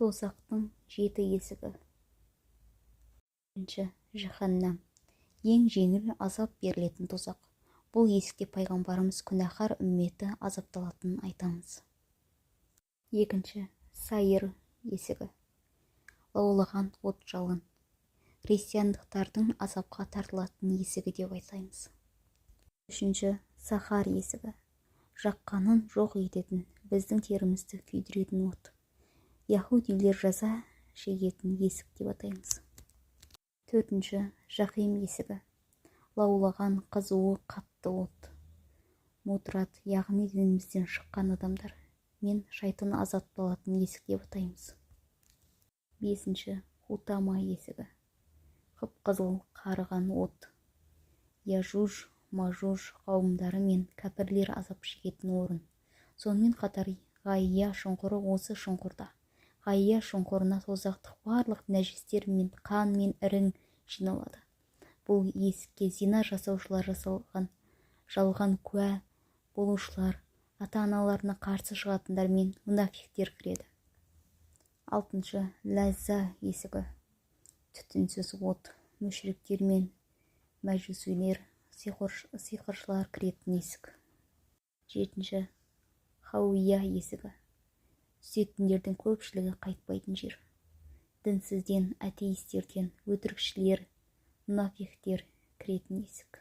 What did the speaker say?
Тозақтың жеті есігі. Бірінші, жаһаннам. Ең жеңіл азап берілетін тозақ. Бұл есікте пайғамбарымыз күнәһар үмметі азапталатынын айтамыз. Екінші, сайыр есігі. Лаулаған от жалын. Христиандықтардың азапқа тартылатын есігі деп айтаймыз. Үшінші, сахар есігі. Жаққанын жоқ ететін, біздің терімізді күйдіретін от. Яһудилер жаза шегетін есік деп атаймыз. Төртінші, жахим есігі. Лаулаған қызуы қатты от. Муртад, яғни дінімізден шыққан адамдар мен шайтан азапталатын есік деп атаймыз. Бесінші, хутама есігі. Қып-қызыл қарыған от. Яжуж, Мажуж қауымдары мен кәпірлер азап шегетін орын. Сонымен қатар Ғайя шұңқыры осы шұңқырда. Ғайя шұңқырына тозақтық барлық нәжістер мен қан мен ірің жиналады. Бұл есікке зина жасаушылар, жасалған жалған куә болушылар, ата-аналарына қарсы шығатындар мен мұнафиктер кіреді. Алтыншы, ләзза есігі. Түтінсіз от. Мүшриктер мен мәжусилер, сиқыршылар кіретін есік. Жетінші, хауия есігі. Түсетіндердің көпшілігі қайтпайтын жер. Дінсізден, атеистерден, өтірікшілер, мұнафиқтер кіретін есік.